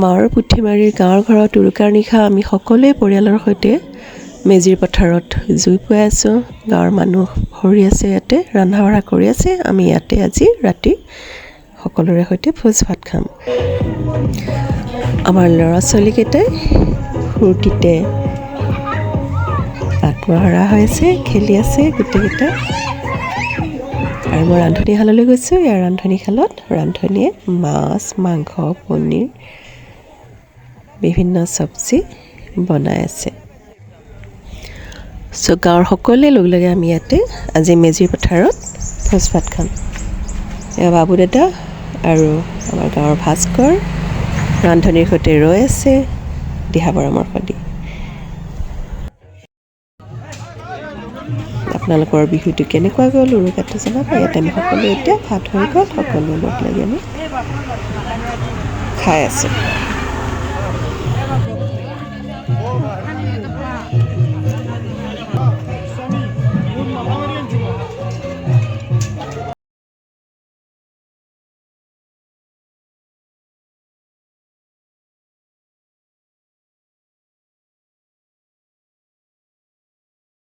মাৰ পুঠিমাৰীৰ গাঁৱৰ ঘৰত উৰুকাৰ নিশা আমি সকলোৱে পৰিয়ালৰ সৈতে মেজিৰ পথাৰত জুই পুৱাই আছোঁ। গাঁৱৰ মানুহ ভৰি আছে, ইয়াতে ৰন্ধা বঢ়া কৰি আছে। আমি ইয়াতে আজি ৰাতি সকলোৰে সৈতে ভোজ ভাত খাম। আমাৰ ল'ৰা ছোৱালীকেইটাই ফূৰ্তিতে আত্মহাৰা হৈ আছে, খেলি আছে গোটেইকেইটা। আৰু মই ৰান্ধনীশাললৈ গৈছোঁ। ইয়াৰ ৰান্ধনীশালত ৰান্ধনীয়ে মাছ, মাংস, পনীৰ, বিভিন্ন চব্জি বনাই আছে। চ' গাঁৱৰ সকলোৱে লগ লাগি আমি ইয়াতে আজি মেজিৰ পথাৰত ভোজ ভাত খাম। এয়া বাবু দাদা আৰু আমাৰ গাঁৱৰ ভাস্কৰ ৰান্ধনীৰ সৈতে ৰৈ আছে দিহা পৰামৰ্শ দি। আপোনালোকৰ বিহুটো কেনেকুৱা গ'ল উৰুকাটো জনাব। ইয়াতে আমি সকলোৱে এতিয়া ভাত হৈ গ'ল, সকলোৱে লগ লাগি আমি খাই আছোঁ।